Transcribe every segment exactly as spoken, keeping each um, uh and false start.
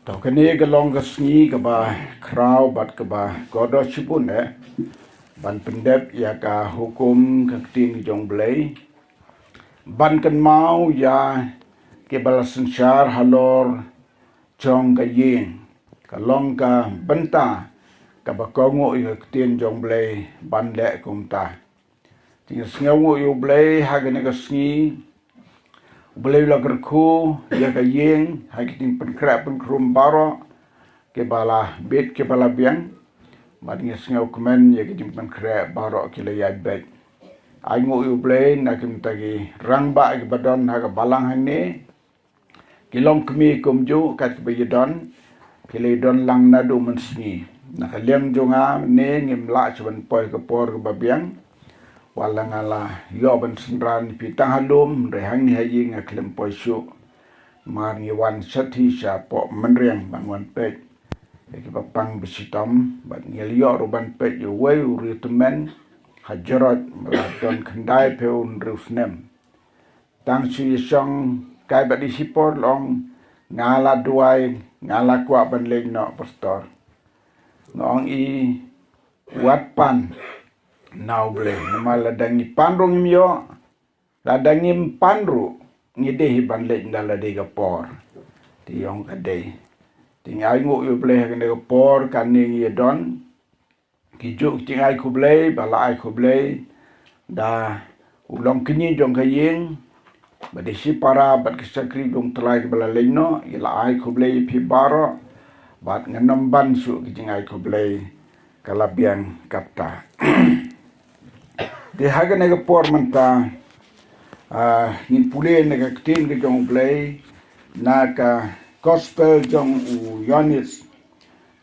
To kane ka long ka sngi kaba khraw bad kaba kordor shibun eh ban pyndep ïa ka hukum ka ktien ka jong Blei, ban kynmaw ïa kiba la synshar halor jong ka ïing. Ka long ka bynta kaba kohnguh ïa ka ktien jong Blei ban leh kumta. Te ngi sngewnguh ïa U Blei ha kane ka sngi. U Blei u la kyrkhu ïa ka ïing ha ki jingpynkhreh pynkhrum baroh, kiba la bit kiba la biang. Bad ngi sngewkmen ïa ki jingpynkhreh baroh ki la ïaid beit. Ai nguh ïa U Blei na ki mynta ki rangbah kiba don ha ka balang hangne. Ki longkmie kumjuh kat kiba ïadon, ki la ïadon lang naduh mynsngi. Na ka liang jong nga ne ngim lah shuh ban poi ka por kaba biang. Wat la nga la ïoh ban synran phi tang ha lum, hynrei hangne ha ïing nga khlem poi shuh. Namar ngi wan shathie shapoh Mynriang ban wan peit ïa kiba pang ba shitom, bad ngi la ïoh ruh ban peit ïa uwei u riewtymmen ha Jarod ba la don khyndai phew hynriew snem. Tang shu ïashong kai bad i shipor, la ong, nga la duwai, nga la kwah ban leit noh pastor. Nga ong i, wat pan na U Blei, namar lada ngi pan ruh ngim ïoh, lada ngim pan ruh ngi dei hi ban leit ynda la dei ka por. Te i ong ka dei. Te ngi ai nguh ïa U Blei ha kane ka por kane ngi ïadon. Ki juh ki jingai khublei ba la ai khublei da u longkmie jong ka ïing, bad i shipara bad ki shakri jong U Trai kiba la leit noh, i la ai khublei ïa phi baroh. Bad ngan ym ban shuh ki jingai khublei, ka la biang katta. Te ha kane ka por mynta, ah, ngin pule na ka ktien ka jong U Blei na ka gospel jong u Ïoannis,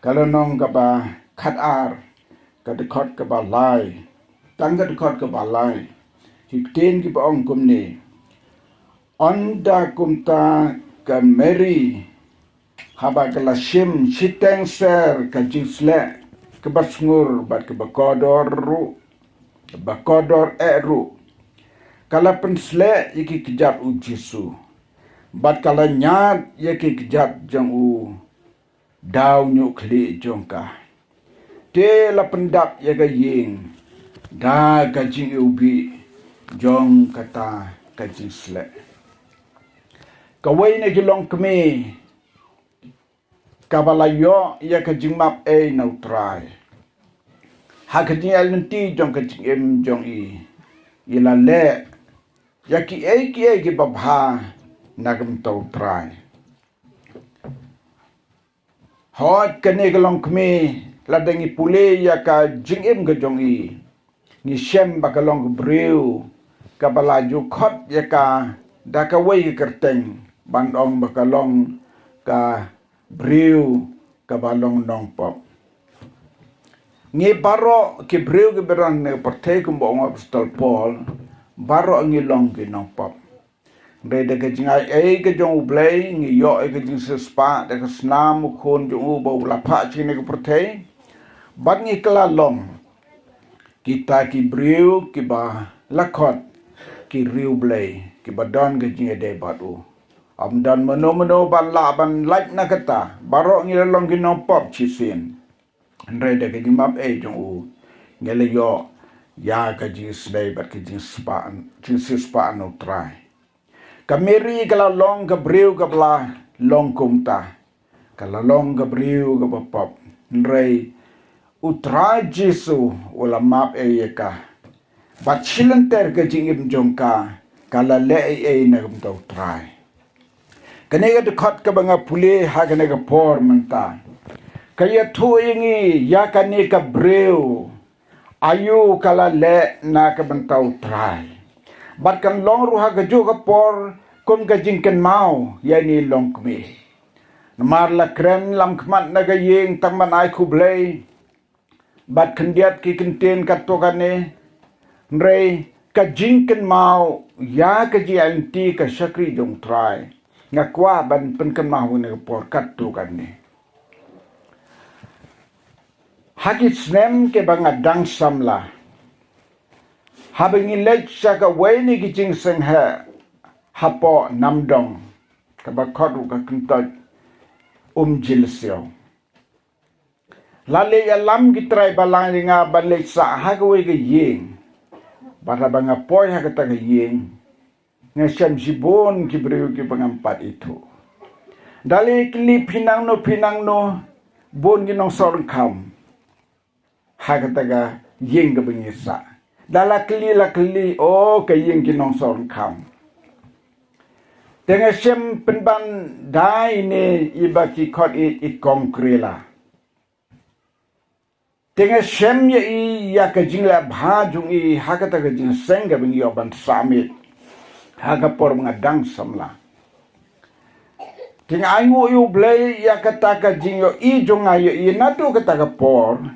ka lynnong kaba khatar, ka dkhot kaba lai. Tang ka dkhot kaba lai. Ki ktien kiba ong kumne. Ynda kumta ka Mari, haba ka la shim shiteng ser ka jingsleh kaba sngur bad kaba kordor ruh, kaba kordor eh ruh, ka la pynsleh ïa ki kjat U Jisu, bad ka la ñiad ïa ki kjat jong u da u ñiuhkhlieh jong ka. Te la pyndap ïa ka ïing da ka jingiwbih jong kata ka jingsleh. Kawei na ki longkmie kaba la ïoh ïa ka jingmap ei na U Trai, ha ka jingïaid lynti jong ka jingim jong i, i la leh ïa kiei kiei kiba bha na ka bynta U Trai. Hooid, kane ka longkmie, lada ngi pule ïa ka jingim ka jong i, ngi shem ba ka long ka briew kaba la ju khot ïa ka da kawei ka kyrteng, ban ong ba ka long ka briew kaba long nongpop. Ngi baroh ki briew kiba don ha kane ka pyrthei, kumba ong u Apostol Paul, baroh ngi long ki nongpop. Hynrei da ka jingai ei ka jong U Blei, ngi ïoh ïa ka jingsiewspah da ka snam U Khun jong u ba u la phah sha kane ka pyrthei. Bad ngi kylla long kita ki briew kiba la khot ki riewblei, kiba don ka jingïadei bad u. Ym don mano mano ban lah ban lait na kata, baroh ngi la long ki nongpop shisien. Hynrei da ka jingmap ei jong u, ngi la ïoh ïa ka jingisynei bad ka jingspah, jingsiewspah na U Trai. Ka Mari ka la long ka briew kaba la long kumta, ka la long ka briew kaba pop. Hynrei U Trai Jisu u la map ei ïa ka, bad shilynter ka jingim jong ka, ka la leh ei ei na ka bynta U Trai. Kane ka dkhot kaba nga pule ha kane ka por mynta, ka ïathuh ïa ngi ïa kane ka briew, aïu ka la leh na ka bynta U Trai. Bad kan long ruh ha kajuh ka por kum ka jingkynmaw ïa ine i longkmie. Namar la kren lam khmat na ka ïing tang ban ai khublei bad khyndiat ki ktien katto katne. Hynrei ka jingkynmaw ïa ka jingïaid lynti ka shakri jong U Trai, nga kwah ban pynkynmaw ha kane ka por katto katne. Ha ki snem kiba nga dang samla, haba ngi leit sha kawei na ki jingseng heh hapoh Namdong, kaba khot ruh ka Kyntoit, Umjylliew. La leit ïalam ki trai balang ïa nga ban leit sah ha kawei ka ïing. Bad haba nga poi ha kata ka ïing, nga shem shibun ki briew kiba ngam pat ithuh. Da la kylli phi nangno, phi nangno, bun ki nongshong ryngkham ha kata ka ïing kaba ngi sah. Da la kylli, la kylli, o, ka ïing ki nongshong ryngkham. Te nga shem pynban da ine iba ki khot i, i kong Krela. Te nga shem ïa i ïa ka jingleh bha jong i ha kata ka jingïaseng kaba ngi ïoh ban sah miet ha ka por ba nga dang samla. Te nga ainguh ïa U Blei ïa kata ka jingïohi jong nga ïa i, naduh kata ka por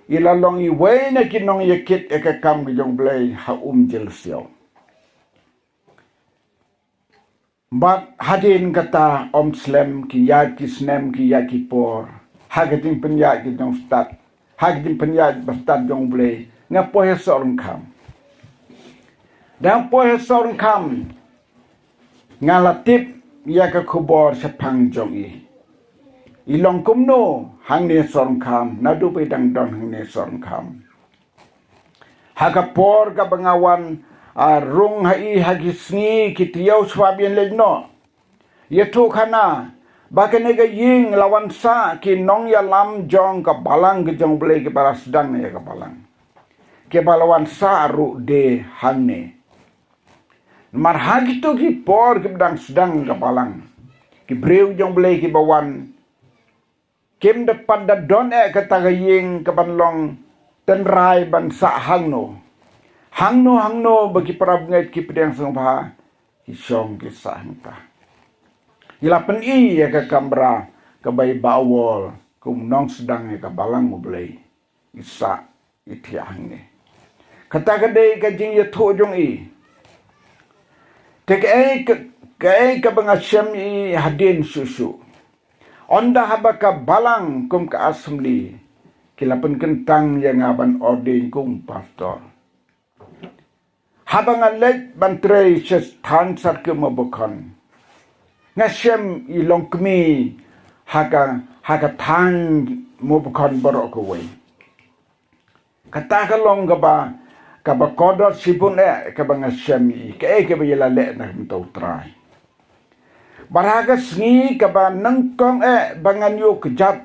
i la long iwei na ki nongïakit ïa ka kam ka jong U Blei ha Umjylliew. Bad hadien kata ym slem ki ïaid ki snem ki ïaid ki por, ha ka jingpynïaid ka jong stad, ha ka jingpynïaid bastad jong U Blei, nga poi ha Sohryngkham. Da nga poi ha Sohryngkham, nga la tip ïa ka khubor shaphang jong i. I long kumno hangne Sohryngkham, naduh ba i dang don hangne Sohryngkham. Ha ka por kaba nga wan, ah, rung ha i ha ki sngi ki taïew shwa ba ïeng leit noh, ïathuh khana ba kane ka ïing la wan sah ki nongïalam jong ka balang ka jong U Blei kiba la sdang ïa ka balang, kiba la wan sah ruh de hangne. Namar ha kito ki por kiba dang sdang ka balang, ki briew jong U Blei kiba wan, kim da pat da don eh kata ka ïing kaban long tynrai ban sah hangno. Hangno hangno ba ki para bangeit ki pdiang sngewbha ki shong ki sah hangta. Ngi la pyni ïa ka kamra kaba i Bah Wol kum nongsdang ïa ka balang U Blei. I sah i thiah hangne. Kata ka dei ka jingïathuh jong i. Te kaei ka, kaei kaba nga shem ïa i hadien shuh shuh. Ynda haba ka balang kum ka assembly ki la pynkyntang ïa nga ban ordain kum pastor. Haba nga leit ban trei sha thaiñ Syrkep Mobakhon, nga shem i longkmie ha ka, ha ka thaiñ Mobakhon baroh kawei. Kata ka long kaba, kaba kordor shibun eh kaba nga shem i, kaei kaba i la leh na ka bynta U Trai. Bad ha ka sngi kaba nyngkong eh ba ngan ïuh kjat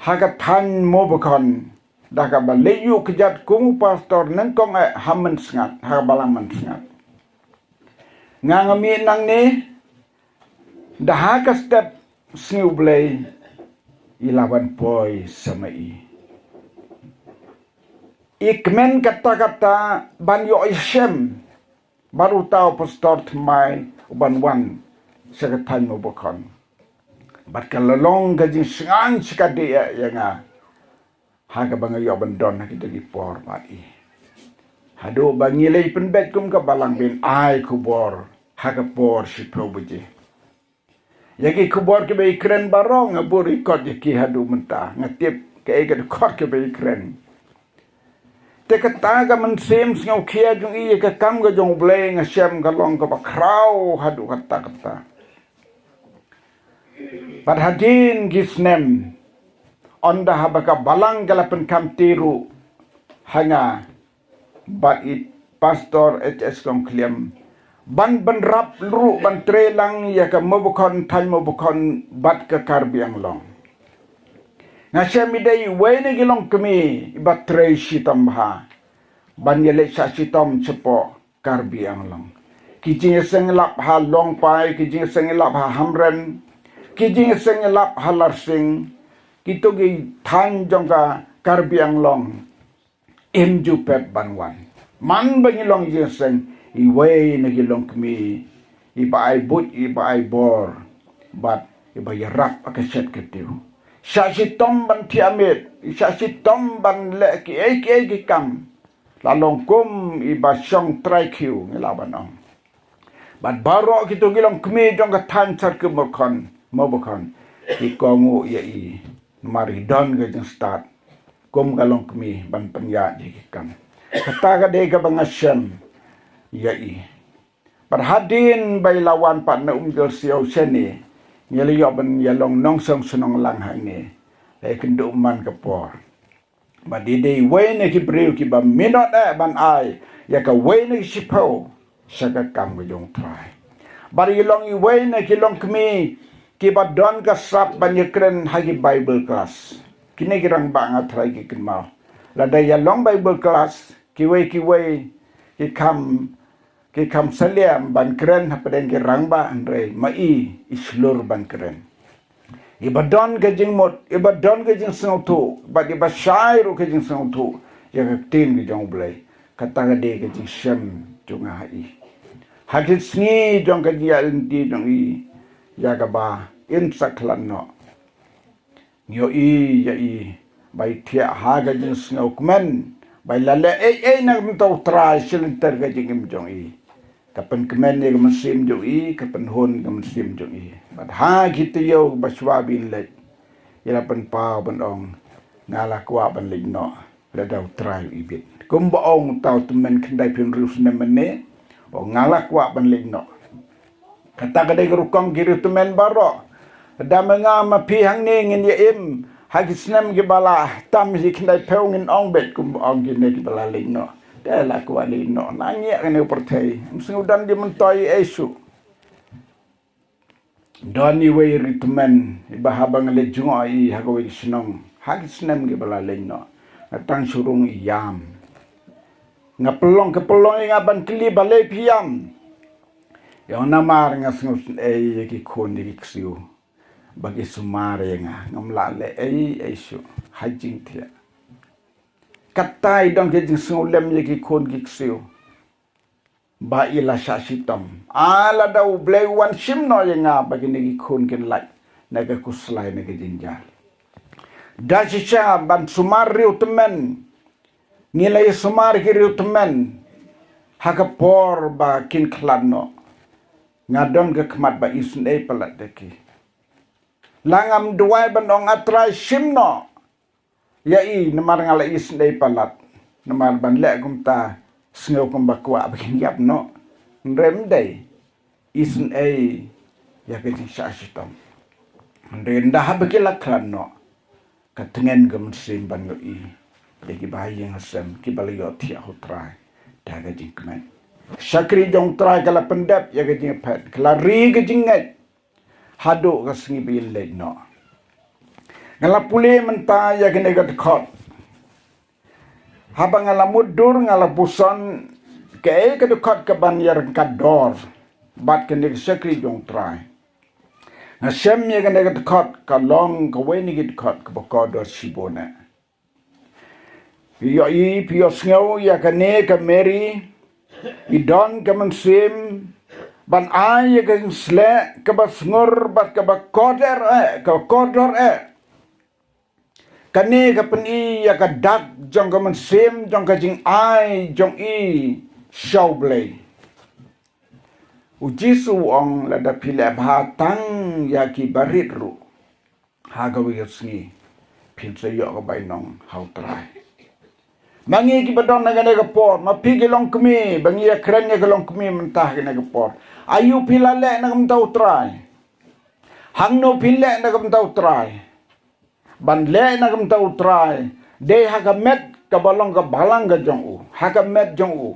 ha ka thaiñ Mobakhon, da kaba leit ïuh kjat kum u pastor nyngkong eh ha Mynsngat, ha ka balang Mynsngat. Nga nga mih nangne, da ha ka step sngi U Blei i la wan poi sa ma i. I kmen katta katta ban ïoh ïashem bad uta u pastor thymmai uban wan sha ka thaiñ Mobakhon. Bad ka la long ka jingsngewsih shikatdei ïa nga ha kaba nga ïoh ban don ha kita ki por bad i. Haduh ba ngi leit pynbeit kum ka balang, ba in ai khubor ha ka por shiphew baje. Ïa ki khubor kiba i kren baroh nga buh record ïa ki haduh mynta, nga tip kaei ka dkhot kaba i kren. Te kata ka mynsiem sngewkhia jong i ïa ka kam ka jong U Blei nga shem ka long kaba khraw haduh katta katta. Bad hadien ki snem, ynda haba ka balang ka la pynkham tyrwa ha nga bad i pastor H S Kongkliam ban bynrap ruh ban trei lang ïa ka Mobakhon, thaiñ Mobakhon bad ka Karbi Anglong. Nga shem i dei iwei na ki longkmie iba trei shitom bha ban ïaleit shah shitom shapoh Karbi Anglong. Ki jingïaseng ïalap ha Longpai, ki jingïaseng ïalap ha Hamren, ki jingïaseng ïalap ha Larsing, kito ki thaiñ jong ka Karbi Anglong im ju pep ban wan. Man ba ngi long jingïaseng, iwei na ki longkmie iba ai buit, iba ai bor bad iba ïarap ha ka shet ka tiew. Shah shitom ban thiah miet, shah shitom ban leh kiei kiei ki kam. La long kum iba shong trai khiew ngi lah ban ong. Bad baroh kito ki longkmie jong ka thaiñ Syrkep Mobakhon, Mobakhon, ki kohnguh ïa i namar i don ka jingstad kum ka longkmie ban pynïaid ïa ki kam. Kata ka dei kaba nga shem ïa i. Bad hadien ba i la wan pat na Umjylliew shane, Ngi la ïoh ban ïalong nongshong shnong lang hangne. Ïa kynduh man ka por. Bad i dei iwei na ki briew kiba minot eh ban ai ïa kawei na ki shiphew sha ka kam ka jong U Trai. Bad i long iwei na ki longkmie kiba don ka sap ban ïakren ha ki Bible class. Kine ki rangbah nga trai ki kynmaw. Lada ïalong Bible class, kiwei kiwei ki kham ki kham salia ban kren hapdeng ki rangbah, hynrei ma i i shlur ban kren. Iba don ka jingmut, iba don ka jingsngewthuh, bad iba shai ruh ka jingsngewthuh ïa ka ktien ka jong U Blei. Kata ka dei ka jingshem jong nga ha i. Ha ki sngi jong ka jingïaid lynti jong i, ïa kaba in sa khlad noh. Ngi ïohi ïa i ba i thiah ha ka jingsngewkmen ba i la leh ei ei na ka bynta U Trai sha lynter ka jingim jong i. Ka pynkmen ïa ka mynsiem jong i, ka pynhun ka mynsiem jong i. Bad ha ki taïew ba shwa ba in leit, i la pynpaw ban ong, nga la kwah ban leit noh lada U Trai u ibit. Kumba ong uta u tymmen khyndai phew hynriew snem mynne, ong nga la kwah ban leit noh. Kata ka dei ka rukom ki riewtymmen baroh. Lada ma nga ma phi hangne ngin ïa im ha ki snem kiba la tam hi khyndai phew, ngin ong beit kumba ong kine kiba la leit noh, te la kwah leit noh, nang ïa kane u pyrthei, ym sngewdon jingmyntoi ei shuh. Don iwei i riewtymmen iba haba nga leit jngoh ïa i ha kawei ka shnong ha ki snem kiba la leit noh, nga tang shu rung ïam. Nga pynlong ka pynlong ïa nga ban kylli balei phi ïam. Ïa namar nga sngewsynei ïa ki khun ïa ki ksiew ba ki sumar ïa nga, ngam lah leh ei ei shuh ha jingthiah. Kata i don ka jingsngewlem ïa ki khun ki ksiew ba i la shah shitom. A lada U Blei u wan shim noh ïa nga ba kine ki khun kin lait na ka khuslai na ka jynjar. Da shisha ban sumar riewtymmen, ngi la ïa sumar ki riewtymmen ha ka por ba kin khlad noh. Nga don ka khmat ba isynei palat ïa ki. La ngam duwai ban ong A Trai shim noh ïa i namar nga la isynei palat. Namar ban leh kumta sngew kumba kwah ba kin ïap noh. Hynrei ym dei, isynei ïa ka jingshah shitom. Hynrei ynda haba ki la khlad noh, ka tngen ka mynsiem ban ïohi ïa kiba ha ïing ha sem kiba la ïohthiah ha U Trai da ka jingkmen. Shakri jong U Trai ka la pyndep ïa ka jingphet, ka la ri ka jingngeit haduh ka sngi ba in leit noh. Nga la pule mynta ïa kane ka dkhot. Haba nga la mutdur nga la puson kaei ka dkhot kaban ïaryngkat dor bad kane ka shakri jong U Trai. Nga shem ïa kane ka dkhot ka long kawei na ki dkhot kaba kordor shibun eh. Phi ïohi, phi ïohsngew ïa kane ka Mary, i don ka mynsiem ban ai ïa ka jingsleh kaba sngur bad kaba kordor eh, kaba kordor eh. Kane ka pyni ïa ka dak jong ka mynsiem jong ka jingai jong i sha U Blei. U Jisu u ong lada phi leh bha tang ïa ki barit ruh, ha kawei ka sngi phin sa ïoh ka bainong ha U Trai. Ma ngi kiba don ha kane ka por, ma phi ki longkmie ba ngi ïakren ïa ki longkmie mynta ha kane ka por. Aïu phi la leh na ka bynta U Trai? Hangno phi leh na ka bynta U Trai? Ban leh na ka bynta U Trai dei ha ka met kaba long ka balang ka jong u, ha ka met jong u.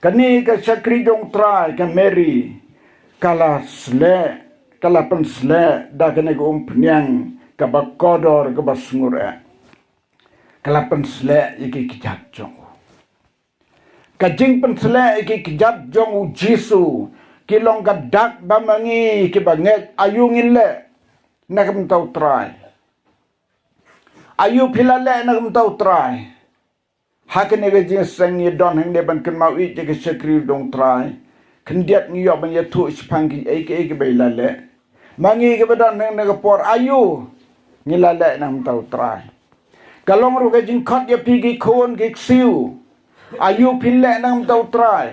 Kane ka shakri jong U Trai ka Mary ka la sleh, ka la pynsleh da kane ka umphniang kaba kordor kaba sngur eh. Ka la pynsleh ïa ki kjat jong u. Ka jingpynsleh ïa ki kjat jong U Jisu ki long ka dak ba ma ngi kiba ngeit, aïu ngin leh na ka bynta U Trai? Aïu phi la leh na ka bynta U Trai? Ha kane ka jingïaseng ngi don hangne ban kynmaw ïa ka shakri jong U Trai. Khyndiat ngi ïoh ban ïathuh shaphang kiei kiei kiba i la leh. Ma ngi kiba don hangne ka por, aïu ngi la leh na ka bynta U Trai? Ka long ruh ka jingkhot ïa phi ki khun ki ksiew. Aïu phi leh na ka bynta U Trai?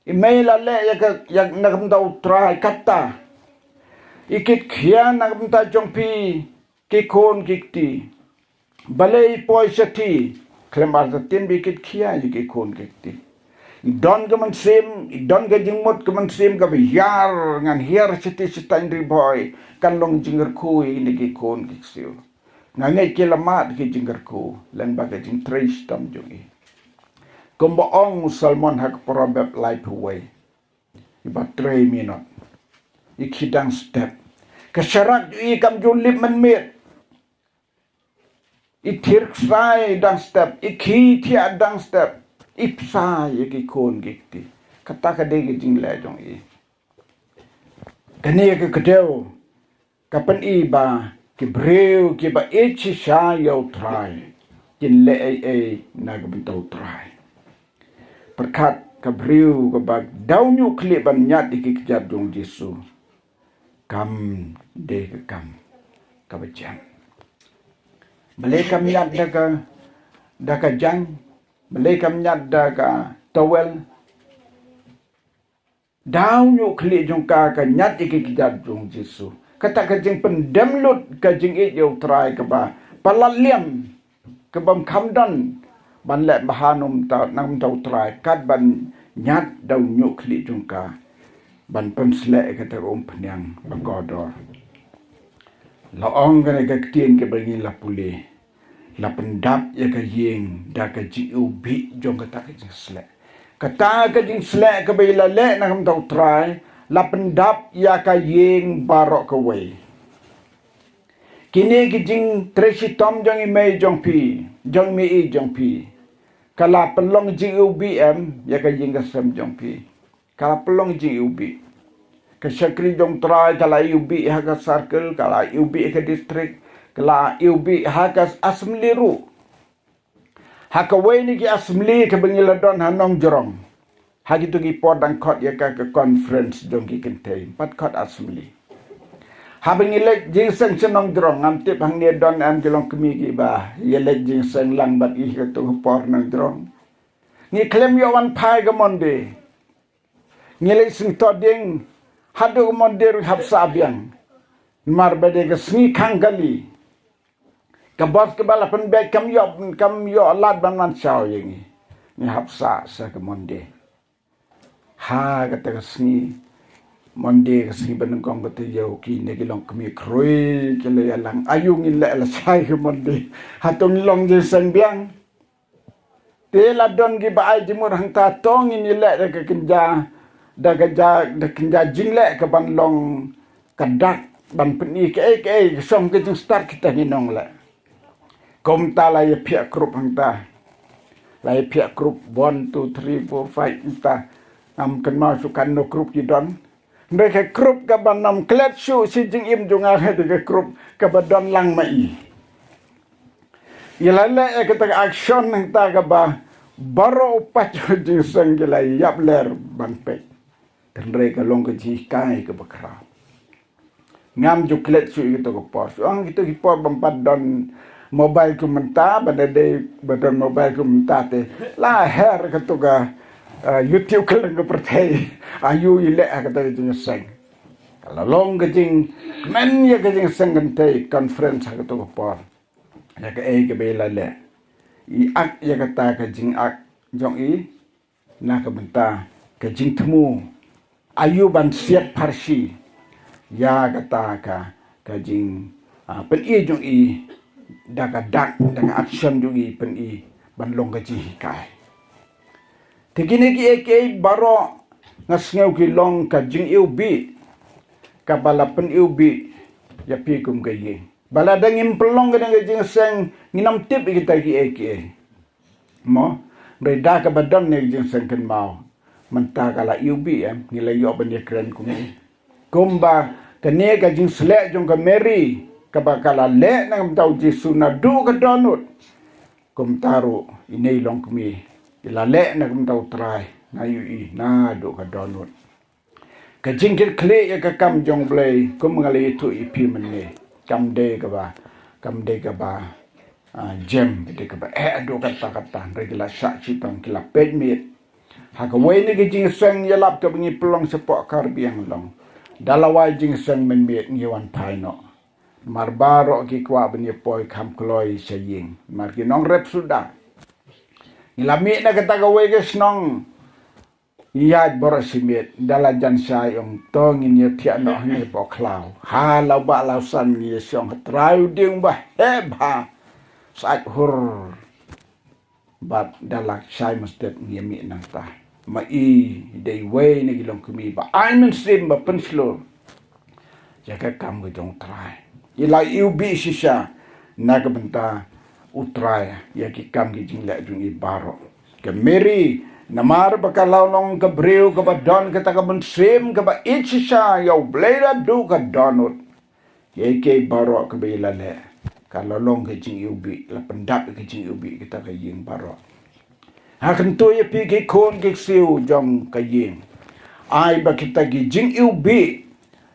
I mei la leh ïa ka, ïa na ka bynta U Trai, kata i kit khia na ka bynta jong phi ki khun ki kti. Balei poi shathie? Khlem artatien ba i kit khia ïa ki khun ki kti. I don ka mynsiem, i don ka jingmut ka mynsiem kaba hiar, ngan hiar shati shatan Ri Bhoi, kan long jingkyrkhu ïa kine ki khun ki ksiew. Nga ngeit ki la mad ki jingkyrkhu, lyngba ka jingtrei shitom jong i. Kumba ong u Solomon ha ka Proverb laiphew wei. Iba trei minot. I khie dang step. Ka sharak jong i kam ju lip mynmiet. I thiar ksai dang step, i khie thiah dang step, i bsai ïa ki khun ki kti. Kata ka dei ka jingleh jong i. Kane ka kdew, ka pyni ba, ki briew, kiba ïeit shisha ïa u Trai. Kin leh ei ei na ka bynta u Trai. Pyrkhat ka briew kaba daw ñiuh khlieh ban ñiad ïa ki kjat jong u Jisu. Kam dei ka kam kaba jem. Balei kam ñiad da ka, da ka jaiñ, balei kam ñiad da ka towel. Daw ñiuh khlieh jong ka ka ñiad ïa ki kjat jong u Jisu. Kata ka jingpyndem lut ka jingïeit ïa u Trai kaba palat liam. Kaba ym kham don ban leh bha na ka bynta, na ka bynta u Trai, kat ban ñiad da u ñiuh khlieh jong ka ban pynsleh ïa kata ka umphniang ba kordor. La ong kane ka ktien kaba ngi la pule, la pyndap ïa ka ïing da ka jingiwbih jong kata ka jingsleh. Kata ka jingsleh kaba i la leh na ka bynta u Trai, la pyndap ïa ka ïing baroh kawei. Kine ki jingtrei shitom jong i mei jong phi, jong i mei jong phi. Ka la pynlong jingiwbih em ïa ka ïing ka sem jong phi. Ka la pynlong jingiwbih. Ka shakri jong u Trai ka la iwbih ha ka circle, ka la iwbih ha ka district, ka la iwbih ha ka assembly ruh. Ha kawei na ki assembly kaba ngi la don ha Nongjrong. Ha kito ki por dang khot ïa ka, ka conference jong ki kynthei. Ym pat khot assembly. Haba ngi leit jingïaseng sha Nongjrong, ngam tip hangne don em ki longkmie kiba ïa leit jingïaseng lang bad i ha kato ka por Nongjrong. Ngi khlem ïoh wan phai ka Monday. Ngi leit sngewthuh dieng, haduh ka Monday ruh hap sah biang. Namar ba dei ka sngi khang kali. Ka bos kaba la pynbeit kam ïoh, kam ïoh lad ban wan shaw ïa ngi. Ngi hap sah sa ka Monday. Ha kata ka sngi Monday, ka sngi ba nyngkong ka taïew, kine ki longkmie khrui ki la ïalang. Aïu ngin leh lashai ka Monday. Hato ngin long jingïaseng biang. Te la don kiba ai jingmut hangta, to ngin ïaleh da ka kynja, da ka ja, da kynja jingleh kaban long ka dak ban pyni kaei kaei ka song ka jingstad kita ngin ong leh. Kumta la ïa phiah group hangta. La ïa phiah group one, two, three, four, five hangta. Ngam kynmaw shuh katno group ki don. Hynrei ka group kaba nym klet shuh shi jingim jong nga ka dei ka group kaba don lang ma i. Ïa la leh ïa kata ka action hangta kaba baroh u paid jingïaseng ki la ïap ler ban peit. Hynrei ka long ka jinghikai kaba khraw. Ngam ju klet shuh ïa kito ki por. Shuh ïa kito ki por bym pat don mobile kum mynta, ba da dei ba don mobile kum mynta te la her kato ka, eh, YouTube kylleng ka pyrthei. Aïu i leh ha kata ka jingïaseng. Ka la long ka jingkmen ïa ka jingïaseng kynthei, conference ha kato ka por. Ïa kaei kaba i la leh. I ak ïa kata ka jingak jong i na ka bynta ka jingthmu. Aïu ban siat pharshi ïa kata ka, ka jing, ah, pyni jong i da ka dak, da ka action jong i pyni ban long ka jinghikai. Te kine kiei kiei baroh nga sngew ki long ka jingiwbih kaba la pyniwbih ïa phi kum ka ïing. Ba lada ngim pynlong kane ka jingïaseng ngin ym tip ïa kita kiei kiei. Mo, hynrei da kaba don ne ka jingïaseng kynmaw. Mynta ka la iwbih em, ngi la ïoh ban ïakren kumne. Kumba kane ka jingsleh jong ka Mary kaba ka la leh na ka bynta u Jisu naduh ka dohnud. Kumta ruh ine i longkmie i la leh na ka bynta u Trai, nga ïohi naduh ka dohnud. Ka jingkitkhlieh ïa ka kam jong U Blei kum nga la ïathuh ïa phi mynne, kam dei kaba, kam dei kaba, ah, jem, ka dei kaba eh haduh katta katta. Hynrei ki la shah shitom, ki la peit miet. Ha kawei na ki jingïaseng ïalap kaba ngi pynlong shapoh Karbi Anglong, da la wai jingïaseng mynmiet ngi wan phai noh. Namar baroh ki kwah ban ïa poi kham kloi sha ïing. Namar ki nongrep suda. Ngi la mih na kata kawei ka shnong Ïaid baroh shi miet da la jan shai, ong to ngin ïa thiah noh hangne hapoh khlaw. Ha la ba la san ngi ïa shong ha Trai u dieng ba heh bha. Sait hur. Bad da la shai mastet ngi ïa mih nangta. Ma i dei wei na ki longkmie ba ai mynsiem ba pynshlur ïa ka kam ka jong u Trai. I la iwbih shisha na ka bynta u Trai ïa ki kam ki jingleh jong i baroh. Ka Mary, namar ba ka la long ka briew kaba don kata ka mynsiem kaba ïeit shisha ïa U Blei, da duh ka dohnud. Ïa kiei baroh kaba i la leh, ka la long ka jingiwbih, la pyndap ka jingiwbih kata ka ïing baroh. Ha kyntu ïa phi ki khun ki ksiew jong ka ïing, ai ba kita ki jingiwbih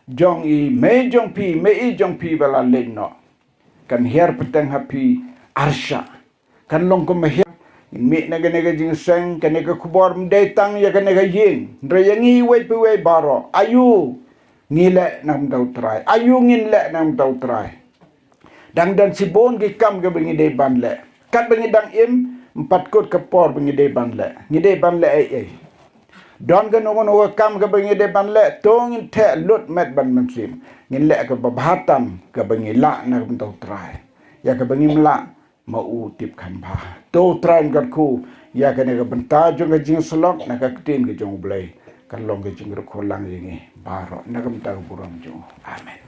jong i mei jong phi, mei i jong phi ba la leit noh, kan hiar pateng ha phi arshah. Kan long kum ba hiar. Ngin mih na kane ka jingseng, kane ka khubor ym dei tang ïa kane ka ïing, hynrei ïa ngi wei pa wei baroh. Aïu ngi leh na ka bynta u Trai? Aïu ngin leh na ka bynta u Trai? Dang don shibun ki kam kaba ngi dei ban leh. Katba ngi dang im, ym pat kut ka por ba ngi dei ban leh. Ngi dei ban leh ei ei? Don kano kano ka kam kaba ngi dei ban leh? To ngin theh lut met bad mynsiem, ngin leh kaba bha tam kaba ngi lah na ka bynta u Trai. Ïa kaba ngim lah, ma u tip kham bha. To u Trai un kyrkhu ïa kane ka bynta jong ka jingsyllok na ka ktien ka jong U Blei, kan long ka jingkyrkhu lang ïa ngi baroh na ka bynta ka burom jong u. Amen.